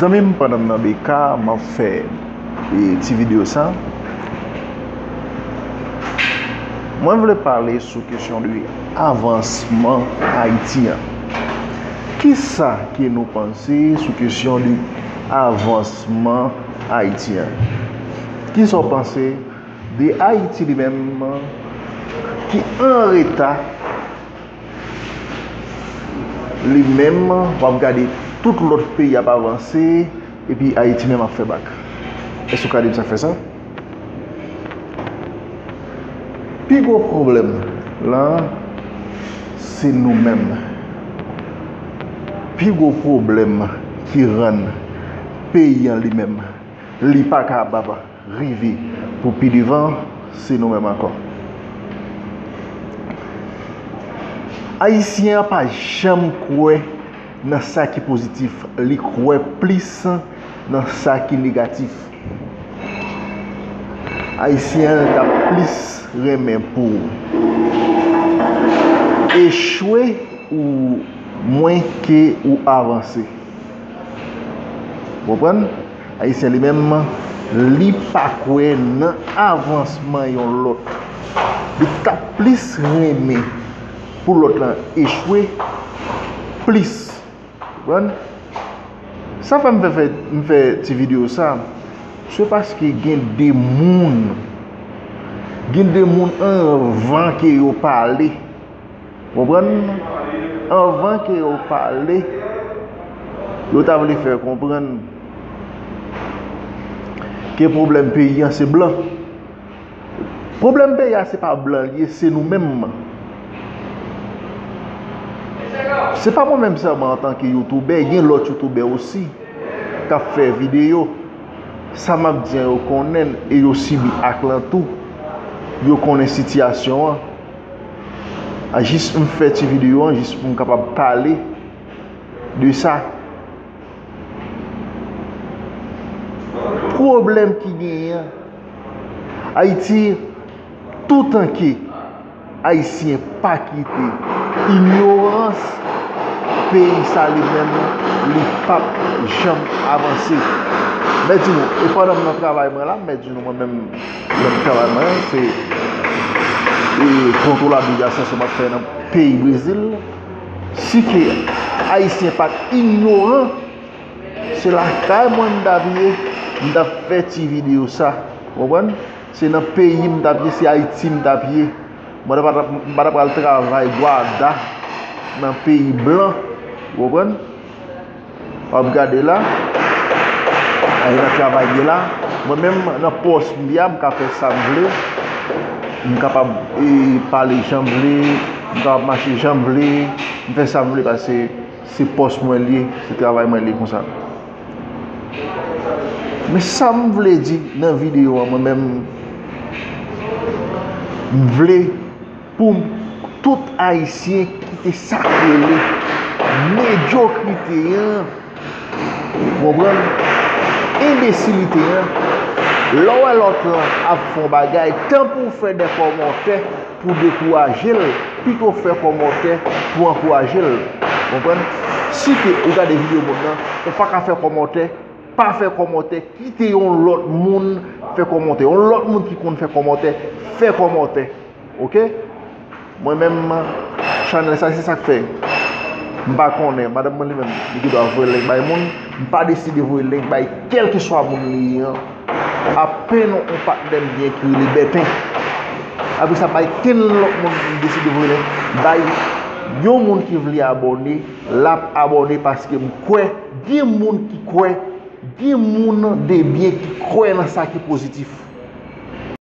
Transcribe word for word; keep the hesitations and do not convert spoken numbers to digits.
Zanmi m, pandan m nan B K, m ap fè, e, ti videyo sa. Mwen vle pale sou kesyon de avansman Ayiti an. Kisa ke nou panse sou kesyon de avansman Ayiti an? Kisa w panse de Ayiti li menm ki an reta? Li menm, w ap gade tout lòt peyi ap avanse, epi Ayiti menm ap fè bak. Èske w ka di m sa k fè sa? Pi gwo pwoblèm lan, se nou menm. Pi gwo pwoblèm ki rann peyi an li menm, li pa kapab rive pou pi devan, se nou menm ankò. Ayisyen an pa janm kwè nan sa ki pozitif, li kwè plis nan sa ki negatif. Ayisyen an t ap plis renmen pou w echwe ou mwen ke ou avanse. Konprann? Ayisyen li menm, li pa kwè nan avansman yon lòt. Li t ap plis renmen pou lòt lan echwe plis. Konprann? Sa fè m fè, fè, m fè ti videyo sa, se paske gen de moun, gen de moun anvan ke yo pale, konprann? Anvan ke yo pale, yo ta vle fè konprann ke pwoblèm peyi an se blan. Pwoblèm peyi a se pa blan li ye, se nou menm. Se pa mwen menm sèlman antanke youtubè, gen lòt youtubè osi k ap fè videyo. Sa m ap di an, yo konnen l e yo sibi ak lan tou. Yo konnen sitiyasyon an. A jis m fè ti videyo an, jis pou m kapab pale de sa. Pwoblèm ki genyen an, Ayiti, toutan ke Ayisyen pa kite inyorans, peyi sa li menm, li p ap janm avanse. Mèt di nou, e pandan m nan travay mwen la, mèt di nou mwen menm, nan travay mwen, se, e, kontwòl obligasyon sa m ap fè nan peyi Brezil. Si ke Ayisyen pa t inyoran, se lakay mwen m t ap ye, m t ap fè ti videyo sa. Konprann? Se nan peyi m t ap ye, se Ayiti m t ap ye. Mwen pa t ap, m pa t ap pral travay gwada nan peyi blan. Ou konprann? W ap gade la. Ay, nan travay gen la. Mwen menm, nan pòs m ye a, m ka fè sa m vle. M kapab, e, pale jan m vle. M kapab mache jan m vle. M fè sa m vle paske se pòs mwen l ye, se travay mwen l ye konsa. Men sa m vle di nan videyo an, mwen menm, m vle pou tout Ayisyen kite sa k rele medyokrite an, konprann, enbesilite an. Lè w wè lòt lan ap fè yon bagay, tan pou w fè de kòmantè pou dekouraje l, pito fè kòmantè pou ankouraje l. Konprann? Si ke ou gade videyo moun nan, ou pa ka fè kòmantè, pa fè kòmantè, kite yon lòt moun fè kòmantè. Yon lòt moun ki konn fè kòmantè, fè kòmantè. Oke? Mwen menm, chanèl sa, se sa k fè. M pa konnen, madanm mwen li menm, li gen dwa voye link bay moun. M pa deside voye link bay kèlkeswa moun li ye an. Apenn yon patnè m gen ki rele Bèten. Apre sa, bay kenn lòt moun m deside voye link bay yon moun ki vle abòne, l ap abòne paske m kwè, gen moun ki kwè, gen moun de byen ki kwè nan sa ki pozitif.